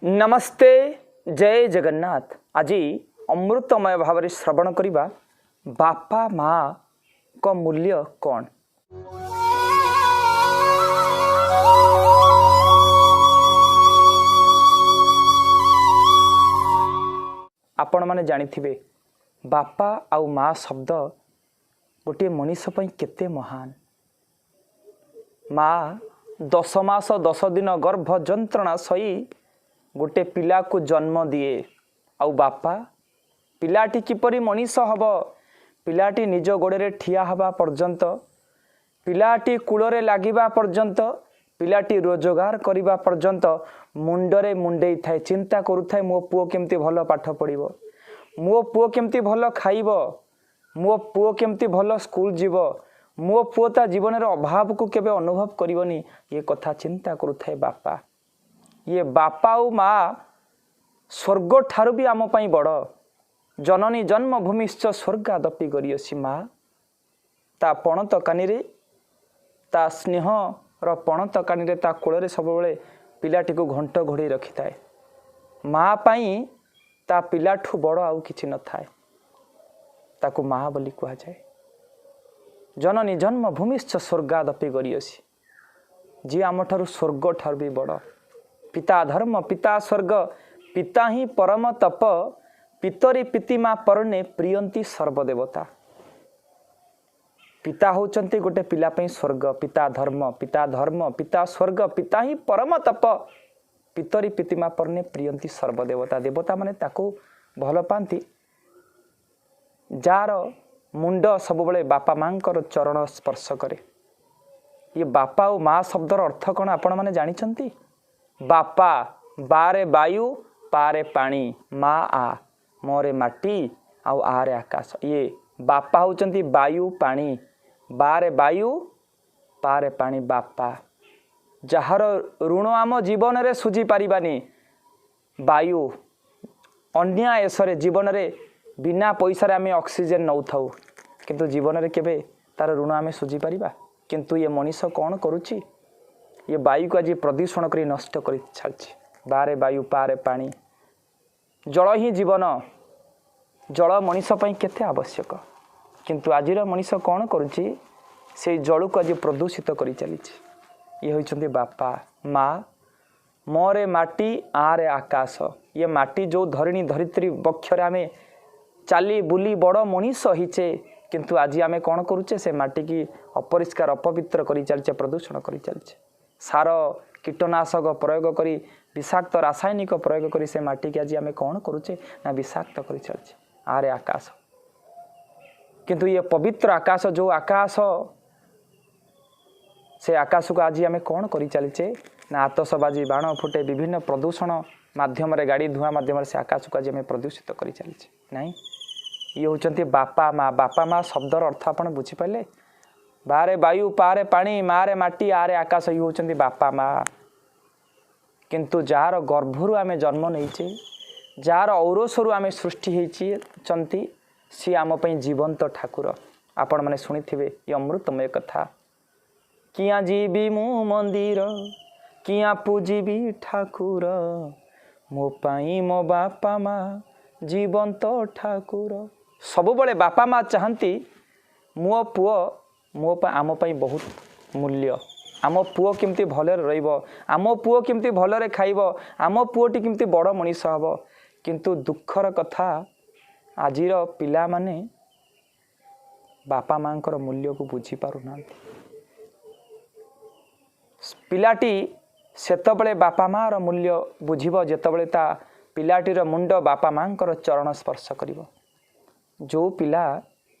ନମସ୍ତେ, ଜୟ ଜଗନ୍ନାଥ। ଆଜି ଅମୃତମୟ ଭାବରେ ଶ୍ରବଣ କରିବା ବାପା ମାଙ୍କ ମୂଲ୍ୟ କ'ଣ। ଆପଣମାନେ ଜାଣିଥିବେ ବାପା ଆଉ ମା ଶବ୍ଦ ଗୋଟିଏ ମଣିଷ ପାଇଁ କେତେ ମହାନ। ମା 10 ମାସ 10 ଦିନ ଗର୍ଭ ଯନ୍ତ୍ରଣା ସହି ଗୋଟେ ପିଲାକୁ ଜନ୍ମ ଦିଏ, ଆଉ ବାପା ପିଲାଟି କିପରି ମଣିଷ ହେବ, ପିଲାଟି ନିଜ ଗୋଡ଼ରେ ଠିଆ ହେବା ପର୍ଯ୍ୟନ୍ତ, ପିଲାଟି କୂଳରେ ଲାଗିବା ପର୍ଯ୍ୟନ୍ତ, ପିଲାଟି ରୋଜଗାର କରିବା ପର୍ଯ୍ୟନ୍ତ ମୁଣ୍ଡରେ ମୁଣ୍ଡେଇଥାଏ, ଚିନ୍ତା କରୁଥାଏ ମୋ ପୁଅ କେମିତି ଭଲ ପାଠ ପଢ଼ିବ, ମୋ ପୁଅ କେମିତି ଭଲ ଖାଇବ, ମୋ ପୁଅ କେମିତି ଭଲ ସ୍କୁଲ ଯିବ, ମୋ ପୁଅ ତା ଜୀବନର ଅଭାବକୁ କେବେ ଅନୁଭବ କରିବନି, ଏ କଥା ଚିନ୍ତା କରୁଥାଏ ବାପା। ଇଏ ବାପା ଆଉ ମା ସ୍ୱର୍ଗ ଠାରୁ ବି ଆମ ପାଇଁ ବଡ଼। ଜନନୀ ଜନ୍ମଭୂମିଶ୍ଚ ସ୍ୱର୍ଗାଦପି ଗରୀୟସୀ। ମା ତା ପଣତ କାନିରେ, ତା ସ୍ନେହର ପଣତ କାନିରେ, ତା କୋଳରେ ସବୁବେଳେ ପିଲାଟିକୁ ଘଣ୍ଟ ଘୋଡ଼େଇ ରଖିଥାଏ। ମା ପାଇଁ ତା ପିଲାଠୁ ବଡ଼ ଆଉ କିଛି ନଥାଏ, ତାକୁ ମା ବୋଲି କୁହାଯାଏ। ଜନନୀ ଜନ୍ମଭୂମିଶ୍ଚ ସ୍ୱର୍ଗାଦପି ଗରୀୟସୀ, ଯିଏ ଆମଠାରୁ ସ୍ୱର୍ଗ ଠାରୁ ବି ବଡ଼। ପିତା ଧର୍ମ ପିତା ସ୍ୱର୍ଗ, ପିତା ହିଁ ପରମ ତପ, ପିତରି ପିତିମା ପର୍ଣ୍ଣେ ପ୍ରିୟନ୍ତି ସର୍ବଦେବତା। ପିତା ହେଉଛନ୍ତି ଗୋଟେ ପିଲା ପାଇଁ ସ୍ୱର୍ଗ। ପିତା ଧର୍ମ ପିତା ଧର୍ମ ପିତା ସ୍ୱର୍ଗ, ପିତା ହିଁ ପରମ ତପ, ପିତରି ପିତିମା ପର୍ଣ୍ଣେ ପ୍ରିୟନ୍ତି ସର୍ବଦେବତା। ଦେବତାମାନେ ତାକୁ ଭଲ ପାଆନ୍ତି ଯାହାର ମୁଣ୍ଡ ସବୁବେଳେ ବାପା ମାଙ୍କର ଚରଣ ସ୍ପର୍ଶ କରେ। ଇଏ ବାପା ଆଉ ମା ଶବ୍ଦର ଅର୍ଥ କ'ଣ ଆପଣମାନେ ଜାଣିଛନ୍ତି? ବାପା, ବାରେ ବାୟୁ, ପାରେ ପାଣି, ମା ଆ, ମରେ ମାଟି, ଆଉ ଆରେ ଆକାଶ। ଇଏ ବାପା ହେଉଛନ୍ତି ବାୟୁ ପାଣି, ବାରେ ବାୟୁ ପାରେ ପାଣି, ବାପା ଯାହାର ଋଣ ଆମ ଜୀବନରେ ଶୁଝି ପାରିବାନି। ବାୟୁ ଅନ୍ୟାୟସରେ ଜୀବନରେ ବିନା ପଇସାରେ ଆମେ ଅକ୍ସିଜେନ୍ ନେଉଥାଉ, କିନ୍ତୁ ଜୀବନରେ କେବେ ତାର ଋଣ ଆମେ ଶୁଝିପାରିବା? କିନ୍ତୁ ଇଏ ମଣିଷ କ'ଣ କରୁଛି? ଇଏ ବାୟୁକୁ ଆଜି ପ୍ରଦୂଷଣ କରି ନଷ୍ଟ କରି ଛାଡ଼ିଛି। ବାରେ ବାୟୁ ପାରେ ପାଣି, ଜଳ ହିଁ ଜୀବନ। ଜଳ ମଣିଷ ପାଇଁ କେତେ ଆବଶ୍ୟକ, କିନ୍ତୁ ଆଜିର ମଣିଷ କ'ଣ କରୁଛି? ସେଇ ଜଳକୁ ଆଜି ପ୍ରଦୂଷିତ କରି ଚାଲିଛି। ଇଏ ହେଉଛନ୍ତି ବାପା ମା। ମରେ ମାଟି ଆରେ ଆକାଶ। ଇଏ ମାଟି ଯେଉଁ ଧରିଣୀ ଧରିତ୍ରୀ ବକ୍ଷରେ ଆମେ ଚାଲି ବୁଲି ବଡ଼ ମଣିଷ ହେଇଛେ, କିନ୍ତୁ ଆଜି ଆମେ କ'ଣ କରୁଛେ? ସେ ମାଟିକି ଅପରିଷ୍କାର ଅପବିତ୍ର କରି ଚାଲିଛେ, ପ୍ରଦୂଷଣ କରି ଚାଲିଛେ। ସାର କୀଟନାଶକ ପ୍ରୟୋଗ କରି, ବିଷାକ୍ତ ରାସାୟନିକ ପ୍ରୟୋଗ କରି ସେ ମାଟିକି ଆଜି ଆମେ କ'ଣ କରୁଛେ ନା ବିଷାକ୍ତ କରି ଚାଲିଛେ। ଆରେ ଆକାଶ, କିନ୍ତୁ ଇଏ ପବିତ୍ର ଆକାଶ, ଯେଉଁ ଆକାଶ, ସେ ଆକାଶକୁ ଆଜି ଆମେ କ'ଣ କରି ଚାଲିଛେ ନା ଆତସବାଜି, ବାଣ ଫୁଟେ, ବିଭିନ୍ନ ପ୍ରଦୂଷଣ ମାଧ୍ୟମରେ, ଗାଡ଼ି ଧୂଆଁ ମାଧ୍ୟମରେ ସେ ଆକାଶକୁ ଆଜି ଆମେ ପ୍ରଦୂଷିତ କରି ଚାଲିଛେ। ନାଇଁ, ଇଏ ହେଉଛନ୍ତି ବାପା ମା। ବାପା ମା ଶବ୍ଦର ଅର୍ଥ ଆପଣ ବୁଝିପାରିଲେ? ବାରେ ବାୟୁ ପାରେ ପାଣି, ମାରେ ମାଟି ଆରେ ଆକାଶ, ଇଏ ହେଉଛନ୍ତି ବାପା ମା। କିନ୍ତୁ ଯାହାର ଗର୍ଭରୁ ଆମେ ଜନ୍ମ ନେଇଛେ, ଯାହାର ଔରସରୁ ଆମେ ସୃଷ୍ଟି ହେଇଛନ୍ତି, ସିଏ ଆମ ପାଇଁ ଜୀବନ୍ତ ଠାକୁର। ଆପଣମାନେ ଶୁଣିଥିବେ ଏ ଅମୃତମୟ କଥା। କିଆଁ ଯିବି ମୁଁ ମନ୍ଦିର, କିଆଁ ପୂଜିବି ଠାକୁର, ମୋ ପାଇଁ ମୋ ବାପା ମା ଜୀବନ୍ତ ଠାକୁର। ସବୁବେଳେ ବାପା ମା ଚାହାନ୍ତି ମୋ ପୁଅ ମୋ ଆମ ପାଇଁ ବହୁତ ମୂଲ୍ୟ, ଆମ ପୁଅ କେମିତି ଭଲରେ ରହିବ, ଆମ ପୁଅ କେମିତି ଭଲରେ ଖାଇବ, ଆମ ପୁଅଟି କେମିତି ବଡ଼ ମଣିଷ ହେବ। କିନ୍ତୁ ଦୁଃଖର କଥା, ଆଜିର ପିଲାମାନେ ବାପା ମାଆଙ୍କର ମୂଲ୍ୟକୁ ବୁଝିପାରୁନାହାନ୍ତି। ପିଲାଟି ସେତେବେଳେ ବାପା ମାଆର ମୂଲ୍ୟ ବୁଝିବ ଯେତେବେଳେ ତା ପିଲାଟିର ମୁଣ୍ଡ ବାପା ମାଆଙ୍କର ଚରଣ ସ୍ପର୍ଶ କରିବ। ଯେଉଁ ପିଲା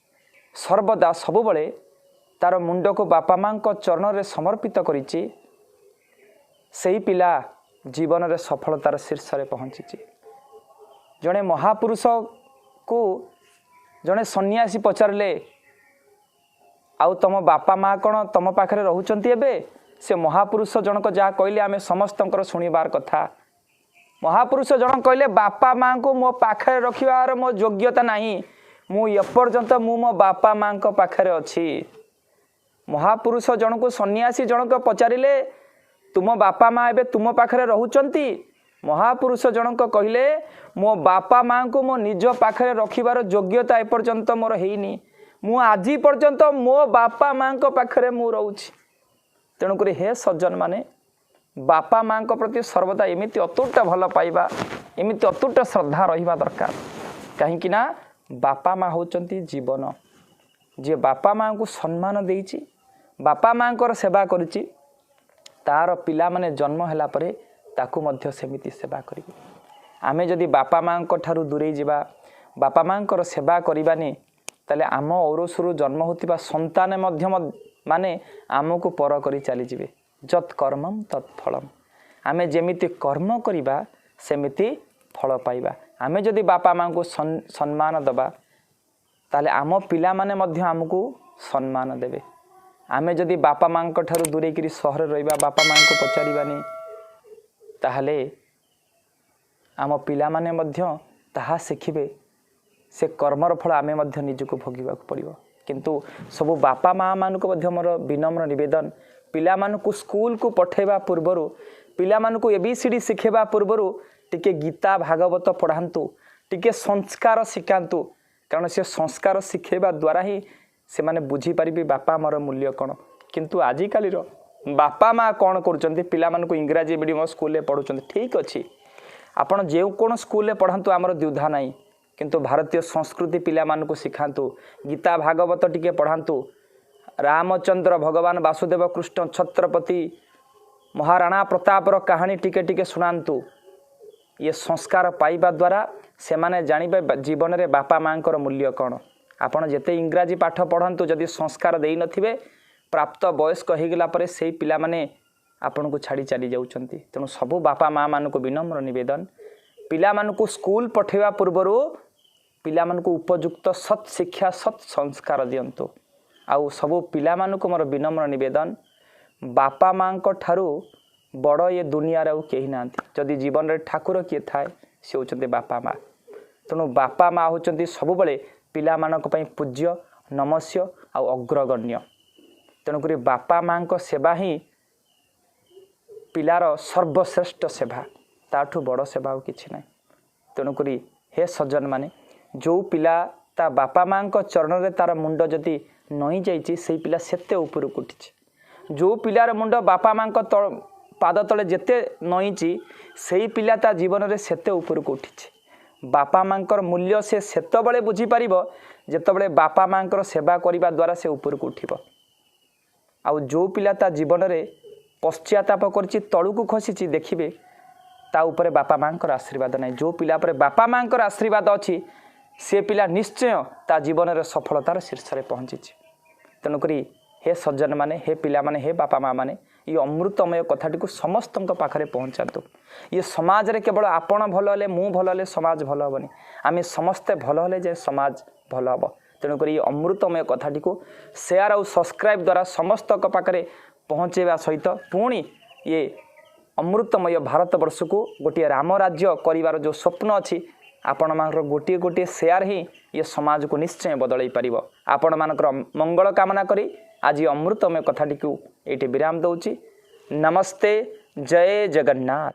ସର୍ବଦା ସବୁବେଳେ ତାର ମୁଣ୍ଡକୁ ବାପା ମାଆଙ୍କ ଚରଣରେ ସମର୍ପିତ କରିଛି, ସେଇ ପିଲା ଜୀବନରେ ସଫଳତାର ଶୀର୍ଷରେ ପହଞ୍ଚିଛି। ଜଣେ ମହାପୁରୁଷକୁ ଜଣେ ସନ୍ନ୍ୟାସୀ ପଚାରିଲେ, ଆଉ ତମ ବାପା ମା କ'ଣ ତମ ପାଖରେ ରହୁଛନ୍ତି ଏବେ? ସେ ମହାପୁରୁଷ ଜଣକ ଯାହା କହିଲେ ଆମେ ସମସ୍ତଙ୍କର ଶୁଣିବାର କଥା। ମହାପୁରୁଷ ଜଣକ କହିଲେ, ବାପା ମାଆଙ୍କୁ ମୋ ପାଖରେ ରଖିବାର ମୋ ଯୋଗ୍ୟତା ନାହିଁ, ମୁଁ ଏପର୍ଯ୍ୟନ୍ତ ମୁଁ ମୋ ବାପା ମାଆଙ୍କ ପାଖରେ ଅଛି। ମହାପୁରୁଷ ଜଣକୁ ସନ୍ନ୍ୟାସୀ ଜଣକ ପଚାରିଲେ, ତୁମ ବାପା ମା ଏବେ ତୁମ ପାଖରେ ରହୁଛନ୍ତି? ମହାପୁରୁଷ ଜଣଙ୍କ କହିଲେ, ମୋ ବାପା ମାଆଙ୍କୁ ମୋ ନିଜ ପାଖରେ ରଖିବାର ଯୋଗ୍ୟତା ଏପର୍ଯ୍ୟନ୍ତ ମୋର ହେଇନି, ମୁଁ ଆଜି ପର୍ଯ୍ୟନ୍ତ ମୋ ବାପା ମାଆଙ୍କ ପାଖରେ ମୁଁ ରହୁଛି। ତେଣୁକରି ହେ ସଜ୍ଜନମାନେ, ବାପା ମାଆଙ୍କ ପ୍ରତି ସର୍ବଦା ଏମିତି ଅତୁଟ ଭଲ ପାଇବା, ଏମିତି ଅତୁଟ ଶ୍ରଦ୍ଧା ରହିବା ଦରକାର। କାହିଁକି ନା ବାପା ମା ହେଉଛନ୍ତି ଜୀବନ। ଯିଏ ବାପା ମାଆଙ୍କୁ ସମ୍ମାନ ଦେଇଛି, ବାପା ମାଆଙ୍କର ସେବା କରିଛି, ତାର ପିଲାମାନେ ଜନ୍ମ ହେଲା ପରେ ତାକୁ ମଧ୍ୟ ସେମିତି ସେବା କରିବେ। ଆମେ ଯଦି ବାପା ମାଆଙ୍କ ଠାରୁ ଦୂରେଇ ଯିବା, ବାପା ମାଆଙ୍କର ସେବା କରିବାନି, ତାହେଲେ ଆମ ଔରସରୁ ଜନ୍ମ ହେଉଥିବା ସନ୍ତାନ ମଧ୍ୟ ମାନେ ଆମକୁ ପର କରି ଚାଲିଯିବେ। ଯତ୍ କର୍ମମ୍ ତତ୍ ଫଳମ୍। ଆମେ ଯେମିତି କର୍ମ କରିବା ସେମିତି ଫଳ ପାଇବା। ଆମେ ଯଦି ବାପା ମାଆଙ୍କୁ ସମ୍ମାନ ଦେବା, ତାହେଲେ ଆମ ପିଲାମାନେ ମଧ୍ୟ ଆମକୁ ସମ୍ମାନ ଦେବେ। ଆମେ ଯଦି ବାପା ମାଆଙ୍କ ଠାରୁ ଦୂରେଇକିରି ସହରରେ ରହିବା, ବାପା ମାଆଙ୍କୁ ପଚାରିବାନି, ତାହେଲେ ଆମ ପିଲାମାନେ ମଧ୍ୟ ତାହା ଶିଖିବେ। ସେ କର୍ମର ଫଳ ଆମେ ମଧ୍ୟ ନିଜକୁ ଭୋଗିବାକୁ ପଡ଼ିବ। କିନ୍ତୁ ସବୁ ବାପା ମାଆମାନଙ୍କୁ ମଧ୍ୟ ମୋର ବିନମ୍ର ନିବେଦନ, ପିଲାମାନଙ୍କୁ ସ୍କୁଲକୁ ପଠାଇବା ପୂର୍ବରୁ, ପିଲାମାନଙ୍କୁ ABCD ଶିଖାଇବା ପୂର୍ବରୁ ଟିକେ ଗୀତା ଭାଗବତ ପଢ଼ାନ୍ତୁ, ଟିକେ ସଂସ୍କାର ଶିଖାନ୍ତୁ। କାରଣ ସେ ସଂସ୍କାର ଶିଖାଇବା ଦ୍ୱାରା ହିଁ ସେମାନେ ବୁଝିପାରିବେ ବାପା ମାଆର ମୂଲ୍ୟ କ'ଣ। କିନ୍ତୁ ଆଜିକାଲିର ବାପା ମା' କ'ଣ କରୁଛନ୍ତି, ପିଲାମାନଙ୍କୁ ଇଂରାଜୀ ମିଡ଼ିୟମ୍ ସ୍କୁଲରେ ପଢ଼ୁଛନ୍ତି। ଠିକ୍ ଅଛି, ଆପଣ ଯେଉଁ କୌଣସି ସ୍କୁଲରେ ପଢ଼ାନ୍ତୁ, ଆମର ଦ୍ୱିଧା ନାହିଁ, କିନ୍ତୁ ଭାରତୀୟ ସଂସ୍କୃତି ପିଲାମାନଙ୍କୁ ଶିଖାନ୍ତୁ, ଗୀତା ଭାଗବତ ଟିକେ ପଢ଼ାନ୍ତୁ। ରାମଚନ୍ଦ୍ର ଭଗବାନ, ବାସୁଦେବ କୃଷ୍ଣ, ଛତ୍ରପତି ମହାରାଣା ପ୍ରତାପର କାହାଣୀ ଟିକେ ଟିକେ ଶୁଣାନ୍ତୁ। ଇଏ ସଂସ୍କାର ପାଇବା ଦ୍ୱାରା ସେମାନେ ଜାଣିବେ ଜୀବନରେ ବାପା ମାଆଙ୍କର ମୂଲ୍ୟ କ'ଣ। ଆପଣ ଯେତେ ଇଂରାଜୀ ପାଠ ପଢ଼ନ୍ତୁ, ଯଦି ସଂସ୍କାର ଦେଇନଥିବେ, ପ୍ରାପ୍ତ ବୟସ୍କ ହେଇଗଲା ପରେ ସେଇ ପିଲାମାନେ ଆପଣଙ୍କୁ ଛାଡ଼ି ଚାଲି ଯାଉଛନ୍ତି। ତେଣୁ ସବୁ ବାପା ମାଆମାନଙ୍କୁ ବିନମ୍ର ନିବେଦନ, ପିଲାମାନଙ୍କୁ ସ୍କୁଲ ପଠାଇବା ପୂର୍ବରୁ ପିଲାମାନଙ୍କୁ ଉପଯୁକ୍ତ ସତ୍ ଶିକ୍ଷା, ସତ୍ ସଂସ୍କାର ଦିଅନ୍ତୁ। ଆଉ ସବୁ ପିଲାମାନଙ୍କୁ ମୋର ବିନମ୍ର ନିବେଦନ, ବାପା ମାଆଙ୍କ ଠାରୁ ବଡ଼ ଏ ଦୁନିଆରେ ଆଉ କେହି ନାହାନ୍ତି। ଯଦି ଜୀବନରେ ଠାକୁର କିଏ ଥାଏ, ସେ ହେଉଛନ୍ତି ବାପା ମା'। ତେଣୁ ବାପା ମା' ହେଉଛନ୍ତି ସବୁବେଳେ ପିଲାମାନଙ୍କ ପାଇଁ ପୂଜ୍ୟ, ନମସ୍ୟ ଆଉ ଅଗ୍ରଗଣ୍ୟ। ତେଣୁକରି ବାପା ମାଆଙ୍କ ସେବା ହିଁ ପିଲାର ସର୍ବଶ୍ରେଷ୍ଠ ସେବା, ତାଠୁ ବଡ଼ ସେବା ଆଉ କିଛି ନାହିଁ। ତେଣୁକରି ହେ ସଜ୍ଜନମାନେ, ଯେଉଁ ପିଲା ତା ବାପା ମାଆଙ୍କ ଚରଣରେ ତାର ମୁଣ୍ଡ ଯଦି ନଇଁ ଯାଇଛି, ସେଇ ପିଲା ସେତେ ଉପରକୁ ଉଠିଛି। ଯେଉଁ ପିଲାର ମୁଣ୍ଡ ବାପା ମାଆଙ୍କ ପାଦ ତଳେ ଯେତେ ନଇଁଛି, ସେଇ ପିଲା ତା ଜୀବନରେ ସେତେ ଉପରକୁ ଉଠିଛି। ବାପା ମାଆଙ୍କର ମୂଲ୍ୟ ସେ ସେତେବେଳେ ବୁଝିପାରିବ ଯେତେବେଳେ ବାପା ମାଆଙ୍କର ସେବା କରିବା ଦ୍ୱାରା ସେ ଉପରକୁ ଉଠିବ। ଆଉ ଯେଉଁ ପିଲା ତା ଜୀବନରେ ପଶ୍ଚାତାପ କରିଛି, ତଳକୁ ଖସିଛି, ଦେଖିବେ ତା ଉପରେ ବାପା ମାଆଙ୍କର ଆଶୀର୍ବାଦ ନାହିଁ। ଯେଉଁ ପିଲା ଉପରେ ବାପା ମାଆଙ୍କର ଆଶୀର୍ବାଦ ଅଛି, ସେ ପିଲା ନିଶ୍ଚୟ ତା ଜୀବନରେ ସଫଳତାର ଶୀର୍ଷରେ ପହଞ୍ଚିଛି। ତେଣୁକରି ହେ ସଜ୍ଜନମାନେ, ହେ ପିଲାମାନେ, ହେ ବାପା ମାଆମାନେ, ଏ ଅମୃତମୟ କଥାଟିକୁ ସମସ୍ତଙ୍କ ପାଖରେ ପହଞ୍ଚାନ୍ତୁ। ଇଏ ସମାଜରେ କେବଳ ଆପଣ ଭଲ ହେଲେ, ମୁଁ ଭଲ ହେଲେ ସମାଜ ଭଲ ହେବନି, ଆମେ ସମସ୍ତେ ଭଲ ହେଲେ ଯେ ସମାଜ ଭଲ ହେବ। ତେଣୁକରି ଏ ଅମୃତମୟ କଥାଟିକୁ ସେୟାର ଆଉ ସବସ୍କ୍ରାଇବ୍ ଦ୍ୱାରା ସମସ୍ତଙ୍କ ପାଖରେ ପହଞ୍ଚାଇବା ସହିତ ପୁଣି ଇଏ ଅମୃତମୟ ଭାରତବର୍ଷକୁ ଗୋଟିଏ ରାମରାଜ୍ୟ କରିବାର ଯେଉଁ ସ୍ୱପ୍ନ ଅଛି, ଆପଣମାନଙ୍କର ଗୋଟିଏ ଗୋଟିଏ ସେୟାର ହିଁ ଇଏ ସମାଜକୁ ନିଶ୍ଚୟ ବଦଳାଇ ପାରିବ। ଆପଣମାନଙ୍କର ମଙ୍ଗଳ କାମନା କରି ଆଜି ଅମୃତମୟ କଥାଟିକୁ ଏଇଠି ବିରାମ ଦେଉଛି। ନମସ୍ତେ, ଜୟ ଜଗନ୍ନାଥ।